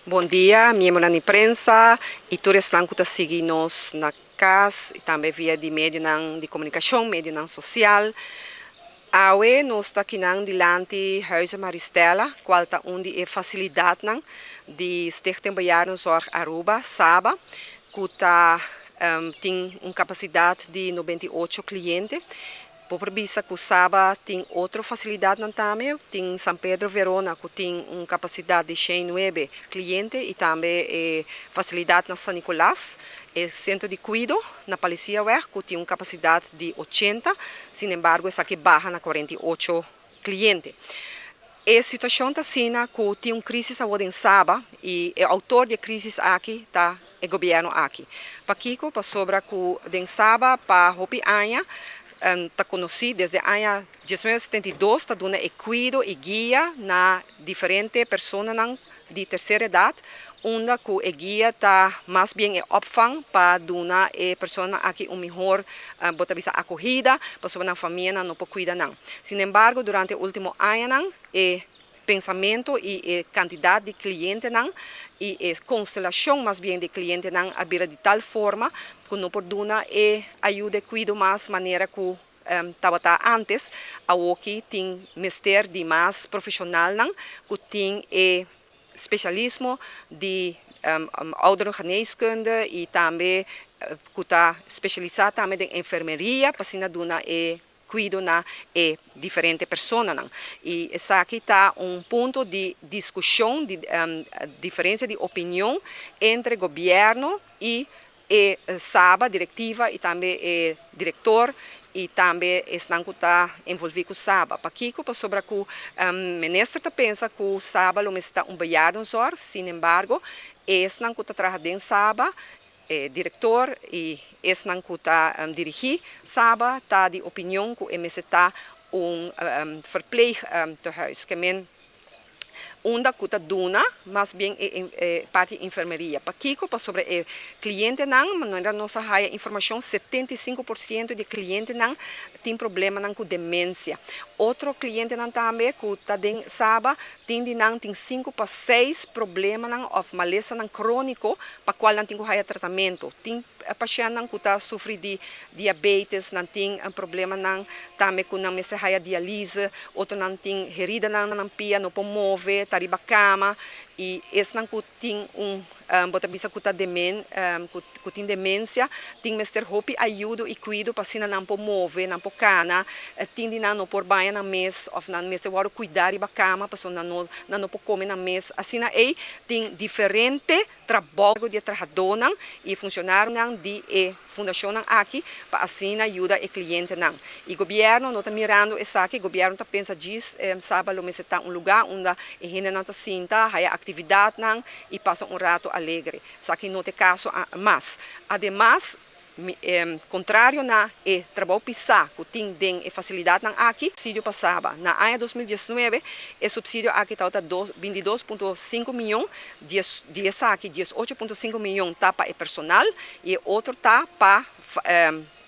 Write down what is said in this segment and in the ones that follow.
Bon dia, miembronan di prensa y tur esnan cu ta sigui nos na cas y tambe via di medionan di comunicacion, medionan social. Awe nos ta akinan dilanti Huize Maristella, cual ta un di e facilidadnan di Stichting Bejaardenzorg Aruba, SABA, cu ta tin un capacidad di 98 cliente. Bo por bisa cu SABA tin otro facilidadnan tambe, tin San Pedro Verona cu tin un capacidad di 109 cliente y tambe e facilidad na San Nicolas, e centro di cuido na Palisiaweg cu tin un capacidad di 80, sin embargo esaki baha na 48 cliente. E situacion ta asina cu tin un crisis awor den SABA y e autor di e crisis aki ta e gobierno aki. Pakico? Pasobra cu den SABA pa hopi aña ta conoci desde aña 1972 ta duna e cuido y guia na diferente personanan di tercera edad, unda cu e guia ta mas bien e opvang pa duna e persona aki un mihor, bo ta bisa, acogida, pasobra nan famianan no por cuida nan. Sin embargo, durante e ultimo añanan e pensamento y e cantidad di clientenan y e constelacion mas bien di clientenan a bira di tal forma cu no por duna e ayuda y cuido mas manera cu tabata antes. Awoki tin mester di mas profesionalnan cu tin e specialismo di ouderengeneeskunde y tambe cu ta specialisa tambe den enfermeria pa asina duna e cuido na e diferente personanan. Y esaki ta un punto di discusion, di diferencia di opinion entre gobierno y e SABA, directiva y tambe e director y tambe esnan cu ta envolvi cu SABA. Pakico? Pasobra cu minister ta pensa cu SABA lo mester ta un bejaardenzorg, sin embargo, esnan cu ta traha den SABA, e director y esnan cu ta dirigi SABA ta di opinion cu e mester ta un verpleegtehuis, kemen unda cu ta duna mas bien e parti enfermeria. Pakico? Pasobra e clientenan, manera nos a haya informacion, 75% di clientenan tin problemanan cu demencia. Otro clientenan tambe cu ta den SABA, tin di nan tin 5 pa 6 problemanan of malesanan cronico pa cual nan tin cu haya tratamento. Tin pashentnan cu ta sufri di diabetes, nan tin problemanan tambe cu nan mester haya dialyse, otronan tin heridanan na nan pia, no por move, ta riba cama, y esnan cu tin un, bo ta bisa cu ta cu tin demencia, tin mester hopi ayudo y cuido pa asina nan por move, nan por cana. Tin di nan no por baña nan mes of nan mester wordo cuida riba cama pasobra nan no por come nan mes. Asina ey tin diferente trabou di e trahadornan y funcionarionan di e fundacionnan aki pa asina yuda e clientenan. Y gobierno no ta mirando esaki, gobierno ta pensa djis SABA lo mester ta un lugar unda e hendenan ta sinta, haya actividadnan y pasa un rato alegre. Esaki no ta e caso mas. Ademas, contrario na e trabou pisa cu tin den e facilidadnan aki, subsidio pa SABA. Na aña 2019 e subsidio aki tabata 22.5 miyon, di esaki 18.5 miyon ta pa e personal y e otro ta pa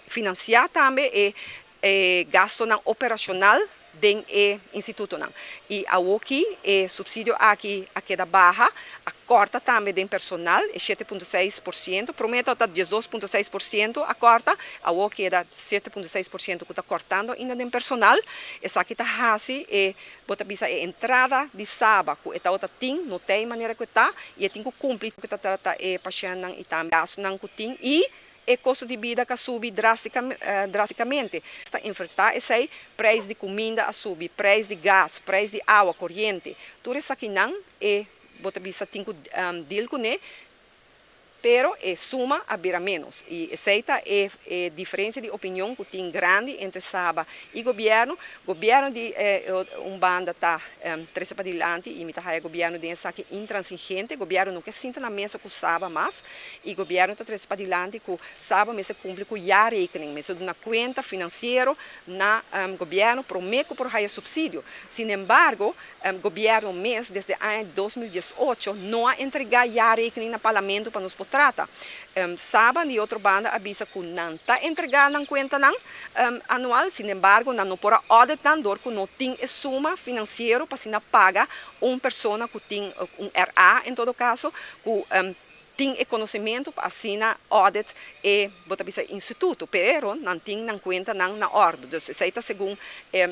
financia tambe e gastonan operacional den e institutonan. Y awoki e subsidio aki a keda baha, a corta tambe den personal, e 7.6%, prome ta 12.6% a corta, awo keda 7.6% cu ta cortando ainda den personal. Esaki ta hasi e, bo ta bisa, e entrada di SABA cu e tabata tin, no tin manera cu ta, y e tin cu cumpli cu ta trata e pashentnan y tambe gastonan cu tin y e costo di bida cu a subi drasticamente. Ta enfrenta esey, prijs di cuminda a subi, prijs di gas, prijs di awa, coriente. Tur esakinan e, bo ta bisa, tin cu deal cu ne, pero e suma a bira menos. Y esey ta e diferencia di opinion cu tin grandi entre SABA y gobierno. Gobierno di un banda ta trece padilanti y mi ta haya gobierno den esaki intransigente. Gobierno no kier sinta na mesa cu SABA mas y gobierno ta trece padilanti cu SABA mester cumpli cu jaarrekening, mester duna cuenta financiero na gobierno prome cu por haya subsidio. Sin embargo, gobierno mes desde aña 2018 no a entrega jaarrekening na parlamento pa nos por trata. Saba di otro banda a bisa ku nan ta entregá nan kuentanan anual, sinembargo nan no por a audit nan dor ku no tin e suma finansiero pa asina paga un persona ku tin un RA en todo kaso ku tin e konosementu pa asina audit e, bo ta bisa, instituto, pero nan tin nan kuentanan na òrdu. Dus esei ta segun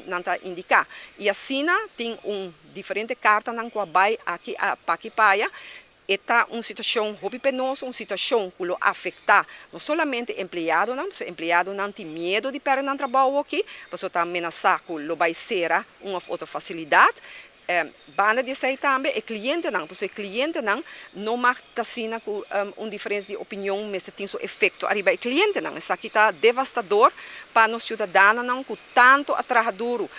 nan ta indiká. I asina tin un diferente kartanan ku a bai aki p'aki p'aya. E ta un situashon hopi penoso, un situashon ku lo afektá no solamente empleadonan, pasobra empleadonan tin miedu di pèrdè nan trabou aki, pasobra ta menasá ku lo bai sera un òf otro fasilidat. Banda di esei tambe e klientenan, pasobra e klientenan no mag ta asina ku un diferensia di opinion mester tin su efekto ariba e klientenan. Esaki ta devastador pa nos siudadanonan ku tantu a traha duru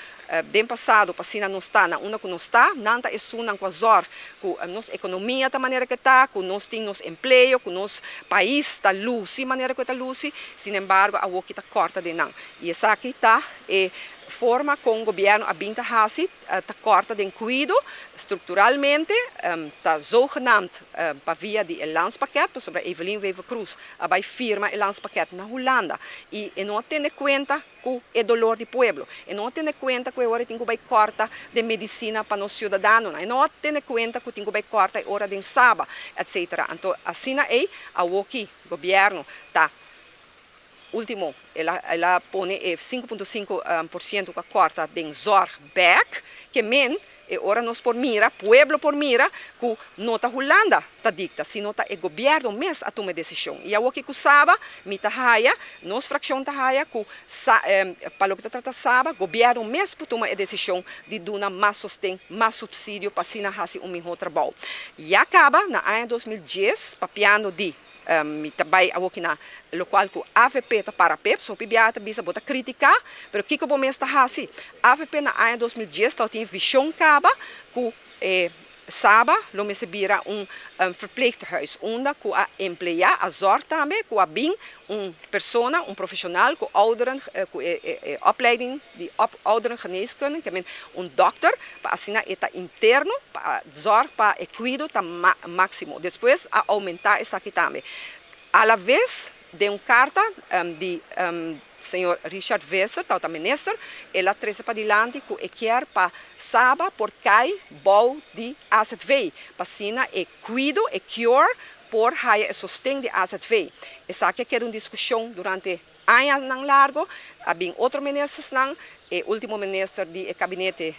den pasado pa asina nos ta na unda ku nos ta. Nan ta esunnan ku a zòrg ku nos ekonomia ta manera ku e ta, ku nos tin nos empleo, ku nos pais ta lusi manera ku e ta lusi. Sinembargo awoki ta kòrta den nan. I esaki ta e forma kon gobièrnu a bin ta hasi. Ta kòrta den kuido strukturalmente, ta zogenaamd pa via di e landspakket, pasobra Evelyn Wever-Croes a bai firma e landspakket na Hulanda i e no a tene kuenta ku e dolor di pueblo, e no a tene kuenta ku e ora e tin ku bai kòrta den medisina pa nos siudadanonan, e no a tene kuenta ku tin ku bai kòrta e ora den Saba, etcetera. Anto asina ei awoki gobièrnu ta. Ultimo, el a el a pone e 5.5% ku a kòrta den zòrg bèk, ke men e ora nos por mira, pueblo por mira, ku no ta Hulanda ta dikta, sino ta e gobièrnu mes a tuma e desishon. I awoki ku Saba, mi ta haya, nos frakshon ta haya ku sa pa loke ta trata Saba, gobièrnu mes por tuma e desishon di duna mas sosten, mas supsidio pa asina hasi un mihó trabou. Ya kaba na aña 2010, papiando di. Mi ta bai awoki na lokual ku avp ta para p'e, pasobra hopi biaha ta bisa bo ta kritiká, pero kiko bo mes ta hasi? Avp na aña 2010 tabatin e vishon kaba ku e Saba lo mester bira un verpleegtehuis unda ku a empleá, a zòrg tambe ku a bin un persona, un profeshonal ku ouderen, ku e opleiding di ouderengeneeskunde, ke men un dòkter, pa asina e ta interno pa zòrg pa e kuido ta máksimo. Despues a oumentá esaki tambe. Alaves den un karta di señor Richard Visser, tabata minister, el a trese padilanti ku e kier pa Saba por kai bou di azv, pa asina e kuido, e cure, por haya e sosten di azv. Esaki a keda un diskushon durante añanan largo. A bin otro ministersnan, e ultimo minister di e kabinete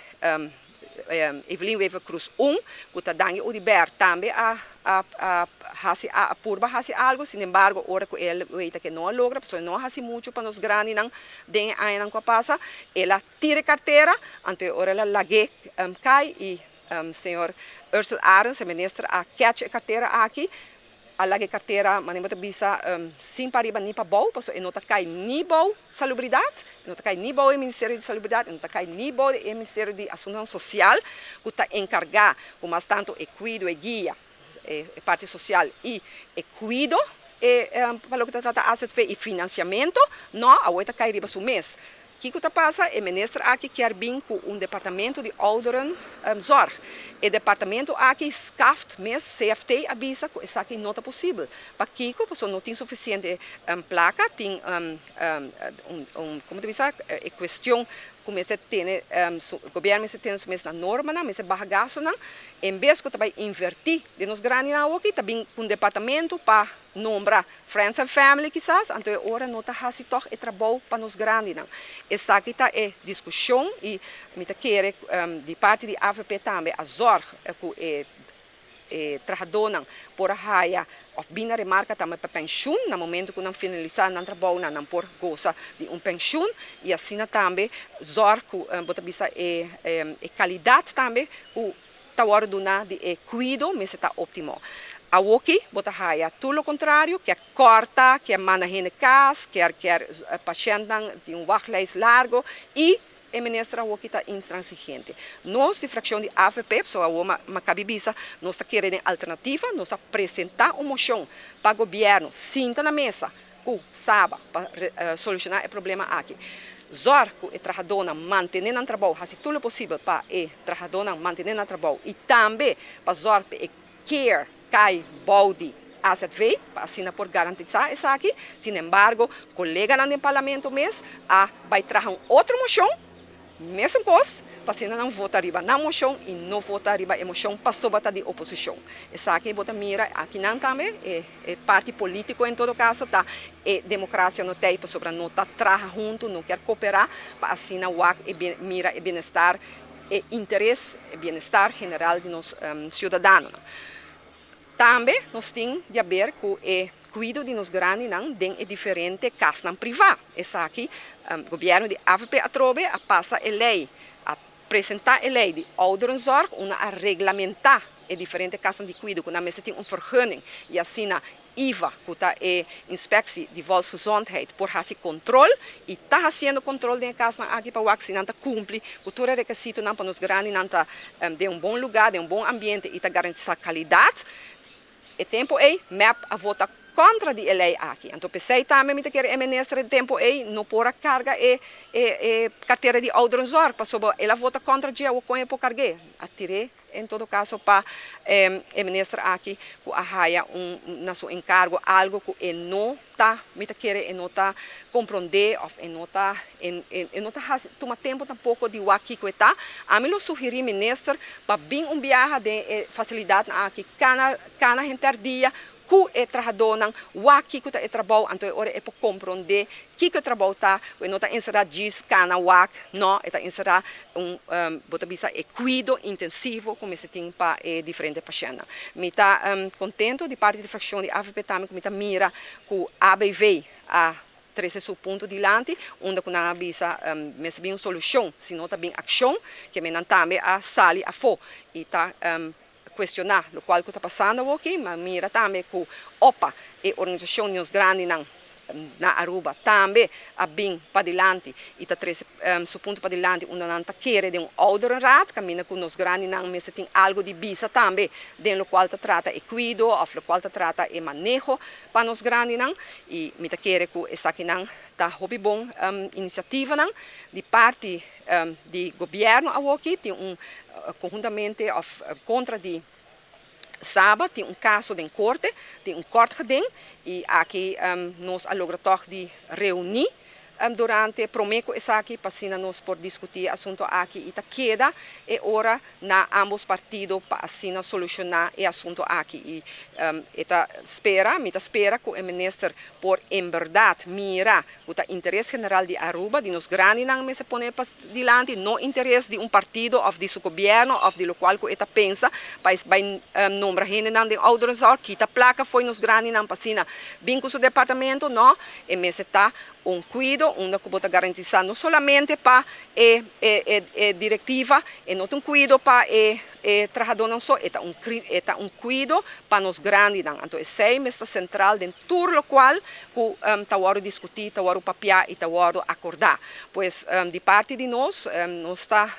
Evelyn Wever-Croes un, ku ta Dangui Oduber tambe a a hasi a purba hasi algo, sinembargo ora ku el weta ke no a logra pasobra e no a hasi muchu pa nos grandinan den e añanan ku a pasa, el a tira e kartera, anto e ora el a lag'é kai i señor Ursell Arends, e minister a catch e kartera aki. A laga e kartera, manera bo ta bisa, sin pa riba ni pa bou, pasobra e no ta kai ni bou Salubridat, e no ta kai ni bou e Ministerio di Salubridat, e no ta kai ni bou e Ministerio di Asuntonan Sosial, ku ta enkargá ku mas tantu e kuido, e guia, e parti sosial i e kuido e pa loke ta trata azv i finansiamentu. No, awor e ta kai riba su mes. Kiko ta pasa? E minister aki kier bin ku un departamento di ouderen zorg. E departamento aki, SCAFT mes, CFT, a bisa ku esaki no ta posibel. Pakiko? Pasobra no tin sufisiente plaka, tin un, komo ta bisa, e kuestion ku mester tene su, gobièrnu mester tene su mes na normanan, mester baha gastunan. En bes ku ta bai invertí den nos grandinan awoki, ta bin ku un departamento pa nombra friends and family kisas, anto e ora no ta hasi tòg e trabou pa nos grandinan. Esaki ta e diskushon i mi ta kere di parti di avp tambe a zòrg ku e e trahadónan por a haya òf bin na remarka tambe pa penshun na momento ku nan finalisá nan trabounan nan por gosa di un penshun i asina tambe zòrg ku bo ta bisa e e kalidat tambe ku ta wòrdu duná di e kuido mester ta óptimo. Awoki bo ta haya tur lo kontrario, kier kòrta, kier manda hende kas, kier kier pashèntnan tin un wachtlijst largo i e minister awoki ta intransigente. Nos di frakshon di avp, so awor mi a kabi bisa, nos ta kere den alternativa, nos a presentá un moshon pa gobièrnu sinta na mesa ku Saba pa solushoná e problema aki. Zòrg ku e trahadónan mantené nan trabou, hasi tur lo posibel pa e trahadónan mantené nan trabou i tambe pa zòrg pa e care kai bou di AZV pa asina por garantisa esaki. Sinembargo, coleganan den parlamento mes a bay traha un otro mocion, mesun cos, pa asina nan vota riba nan mocion y no vota riba e mocion pasobra ta di oposicion. Esaki bo ta mira akinan tambe, e parti politico en todo caso ta e democracia no t'ey pasobra no ta traha hunto, no kier coopera pa asina wak e mira e bienestar, e interes, e bienestar general di nos ciudadanonan. Tambe nos tin di haber cu e cuido di nos grandinan den e diferente casnan priva. Esaki gobierno di avp atrobe a pasa e ley, a presenta e ley di ouderenzorg unda a reglamenta e diferente casnan di cuido cu nan mester tin un vergunning y asina IVA cu ta e Inspectie di Volksgezondheid por haci control y ta haciendo control den e casnan aki pa wak si nan ta cumpli cu tur e requisitonan pa nos grandinan ta den un bon lugar, den un bon ambiente y ta garantisa calidad. E tempo ey mep a vota contra di e ley aki. Anto p'esey tambe mi ta kere e minister e tempo ey no por a carga e e cartera di ouderenzorg pasobra el a vota contra dje awor con e por cargu'e? A tir'e En todo caso pa e minister aki cu a haya un na su encargo algo cu e no ta, mi ta kere e no ta compronde of e no ta e no ta haci tuma tempo tampoco di wak kico e ta. Ami lo sugeri minister pa bin un biaha den e facilidadnan aki cana cana henter dia Ku e trahadónan wak kiko ta e trabou, anto e ora e por komprondé kiko e trabou ta, ku e no ta enserá djis kana wak, nò, e ta enserá un, bo ta bisa e kuido intensivo ku mester tin pa e diferente pashèntnan. Mi ta kontentu di parti di frakshon di avp tambe ku mi ta mira ku ABV a trese su punto dilanti, unda ku nan a bisa mester bin un solushon, si no ta bin akshon, ke men nan tambe a sali afó i ta cuestiona locual cu ta pasando awoki, ma mira tambe cu opa e organisacion di nos grandinan na Aruba tambe a bin padilanti y ta trece su punto padilanti unda nan ta kere den un ouderenraad caminda cu nos grandinan mester tin algo di bisa tambe den locual ta trata e cuido of locual ta trata e maneho pa nos grandinan y mi ta kere cu esakinan ta hopi bon iniciativanan di parti di gobierno awoki tin un conhuntamente of contra di Saba tin un caso den corte, tin un kort geding y aki nos a logra toch di reuni durante prome cu esaki pa asina nos por discuti e asunto aki y ta keda e ora na ambos partido pa asina soluciona e asunto aki y e ta spera, mi ta spera cu e minister por en berdad mira Ku ta interes general di Aruba, di nos grandinan mester pone pas dilanti, no interes di un partido of di su gobierno of di locual ku e ta pensa pa e bai nombra hendenan den ouderenzorg, kita placa fo'i nos grandinan pa asina bin ku su departamento, no, e mester ta un cuido unda ku bo ta garantisa no solamente pa e e directiva, e no ta un cuido pa e E trahadónan so, e ta un e ta un kuido pa nos grandinan. Anto esei mes ta sentral den tur lokual ku ta wòrdu diskutí, ta wòrdu papiá i ta wòrdu akordá. Pues di parti di nos, nos ta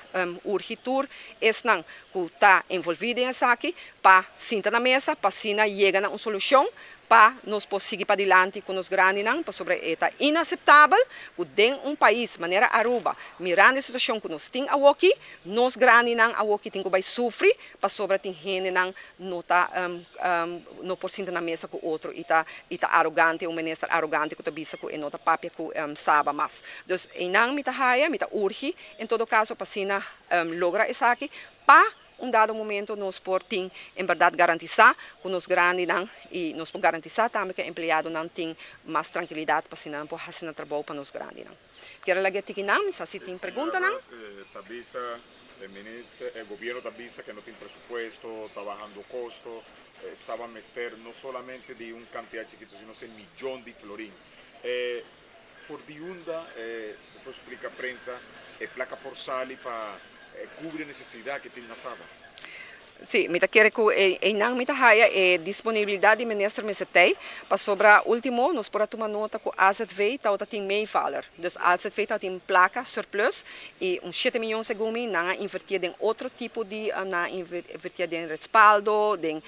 urgi tur esnan ku ta envolví den esaki pa sinta na mesa pa asina yega na un solushon pa nos por sigui padilanti ku nos grandinan, pasobra e ta inaseptabel ku den un pais manera Aruba, mirando e situashon ku nos tin awoki, nos grandinan awoki tin ku bai sufri pasobra tin hendenan no ta no por sinta na mesa ku otro i ta i ta arogante, un minister arogante ku ta bisa ku e no ta papia ku Saba mas. Dus einan mi ta haya, mi ta urgi en todo kaso pa asina logra esaki pa Un dado momento nos por tin en berdad garantisa cu nos grandinan y nos por garantisa tambe cu e empleadonan tin mas trankilidad pa asina nan por haci nan trabou pa nos grandinan. Kier a laga e tiki nan, mi sa si tin preguntanan. Señora Ras, ta bisa, e minister, e gobierno ta bisa cu no tin presupuesto, ta bahando costo, estaba mester no solamente di un cantidad chikito sino se miyon di florin. E for di unda, e por splica prensa, e placa por sali pa Cubri e necesidad que tin na Saba. Sí, mi ta kere cu eynan mi ta haya e disponibilidad di minister mester tey, pasobra ultimo nos por a tuma nota cu AZV tabata tin meevaller. Dus AZV tabatin placa surplus y un shete miyon segun mi nan a invertia den otro tipo di, nan a invertia den respaldo, den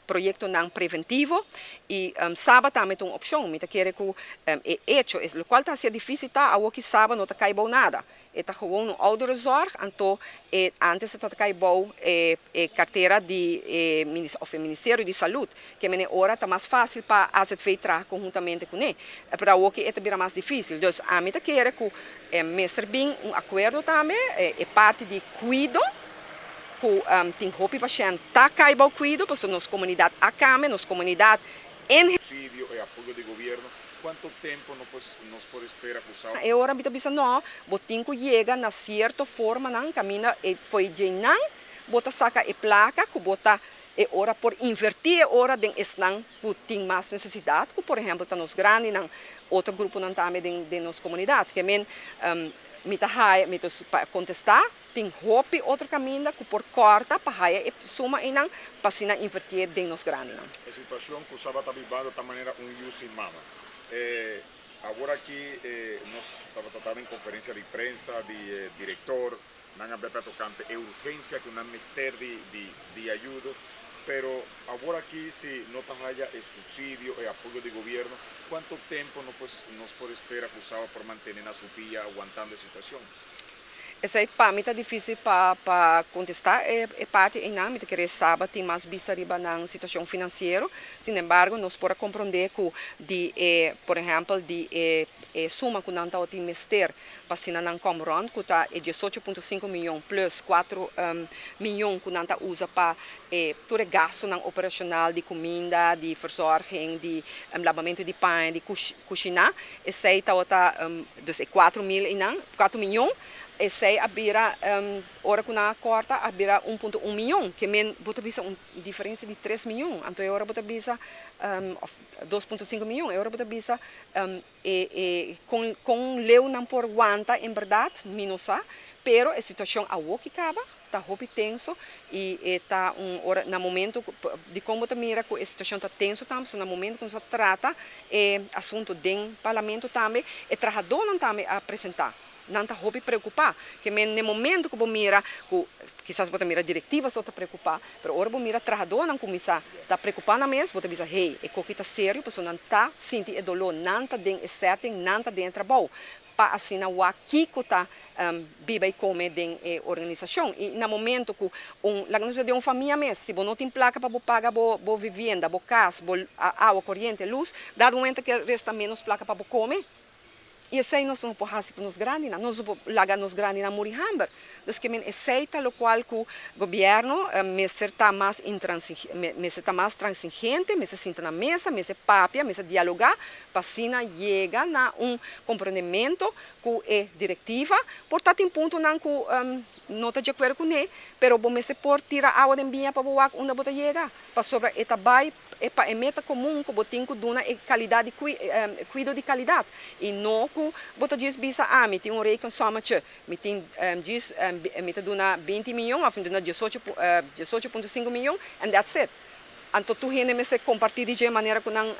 proyectonan preventivo y Saba tambe ta un opcion. Mi ta kere cu e hecho, locual ta hacia dificil ta awo ki Saba no ta cay bou nada. E ta gewoon un ouderenzorg, anto e antes e tabata kai bou e e cartera di e of e Ministerio di Salud, ke mene ora ta mas facil pa AZV traha conhuntamente cune, pero awoki e ta bira mas dificil. Dus ami ta kere cu mester bin un acuerdo tambe, e parti di cuido, cu tin hopi pashent ta kai bou cuido, pasobra nos comunidad a cambia, nos comunidad en. Subsidio e apoyo di gobierno, cuanto tempo no pues nos por espera cu sa. E ora mi ta bisa no, bo tin cu yega na cierto formanan caminda e fo'i djeinan bo ta saca e placa cu bo ta e ora por inverti e ora den esnan cu tin mas necesidad cu por ehempel ta nos grandinan, otro gruponan tambe den den nos comunidad. Ke men mi ta haya mi ta pa contesta tin hopi otro caminda cu por corta pa haya e suma einan pa asina invertié den nos grandinan. E situacion cu Saba ta bibando ta manera un yu sin mama. E awor aki nos tabata ta den conferencia di prensa di e director, nan a bepia tocante e urgencia cu nan mester di di ayudo, pero awor aki si no ta haya e subsidio, e apoyo di gobierno, cuanto tempo no pues nos por espera cu Saba por mantene na su pia aguantando e situacion? Esei pa mi ta difísil pa pa kontestá e e parti einan. Mi ta kere Saba tin mas bista riba nan situashon finansiero. Sin embargo, nos por a komprondé ku di e, por ehèmpel, di e e suma ku nan tabatin mester pa asina nan kòm rònt, ku ta e 18.5 mion plus 4 mion ku nan ta usa pa e tur e gastunan operashonal di kuminda, di verzorging, di labamentu di paña, di kushiná, esei tabata, dus e 4 mil einan, 4 mion, esei a bira, ora ku nan a kòrta a bira 1.1 mion, ke men bo ta bisa un diferensia di 3 mion, anto e ora bo ta bisa, òf 2.5 mion, e ora bo ta bisa e e kon kon leu nan por wanta en bèrdat mi no sa, pero e situashon awoki kaba. Ta hopi tenso y e ta un ora na momento cu dicon bo ta mira cu e situacion ta tenso tambe pasobra na momento cu nos a trata e asunto den parlamento tambe e trahadornan tambe a presenta nan ta hopi preocupa ke men na e momento cu bo mira cu kisas bo ta mira directiva so ta preocupa pero ora bo mira trahadornan cuminsa ta preocupa nan mes bo ta bisa hey e coki ta serio pasobra nan ta sinti e dolor nan ta den e setting nan ta den e trabou pa asina wak kiko ta biba i kome den e organisashon. I na momento ku un, laga nos bisa den un famia mes, si bo no tin plaka pa bo paga bo bo vivienda, bo kas, bo awa, koriente, lus, dado momento ke resta ménos plaka pa bo kome. I esei nos no por hasi ku nos grandinan, nos no por laga nos grandinan muri hamber. Dus ke men esei ta lokual ku gobièrnu mester ta mas mester ta mas transigente, mester sinta na mesa, mester papia, mester dialogá pa asina yega na un comprendemento cu e directiva. Por ta tin puntonan cu no ta di acuerdo cune, pero bo mester por tira awa den biña pa bo wak unda bo ta yega, pasobra e ta bay pa e meta comun cu bo tin cu duna e calidad di cuido di calidad y no cu bo ta djis bisa ah mi tin un rekensommetje, mi tin djis mi ta duna 20 miyon of mi ta duna 18.5 miyon and that's it. Anto tur hende mester kompartí di dje manera ku nan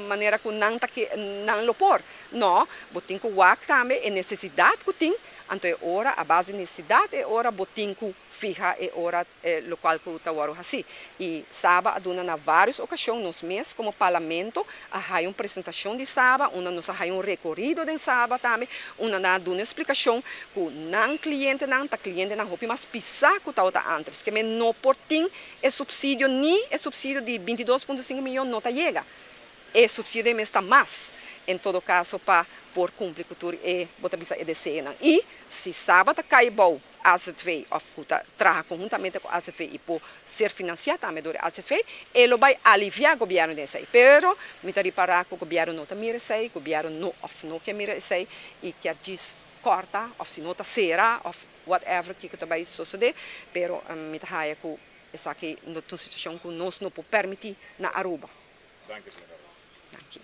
manera ku nan ta ke nan lo por. No, bo tin ku wak tambe e nesesidat ku tin, anto e ora a base di nesesidat e ora bo tin ku fiha e ora lokual ku ta wòrdu hasí. I Saba a duna na vários okashon nos mes komo parlamento a haya un presentashon di Saba unda nos a haya un rekorido den Saba tambe unda nan a duna e splikashon ku nan klientenan ta klientenan hopi mas pisá ku tabata antes ke men no por tin E subsidio ni e subsidio di 22.5 miyon no ta yega. E subsidio ei mes ta mas, en todo caso pa por cumpli cu tur e, bo ta bisa, e deseonan. Y si Saba ta cay bou AZV of cu ta traha conhuntamente cu AZV y por ser financia tambe door AZV, e lo bay alivia gobierno den esey. Pero mi ta ripara cu gobierno no ta mira esey, gobierno no of no kier mira esey y kier djis corta of si no ta cera of whatever kiko ta bai sosode, pero mi ta haya ku esaki no ta un situacion ku nos no por permiti na Aruba. Danki, señora Rosa. Danki.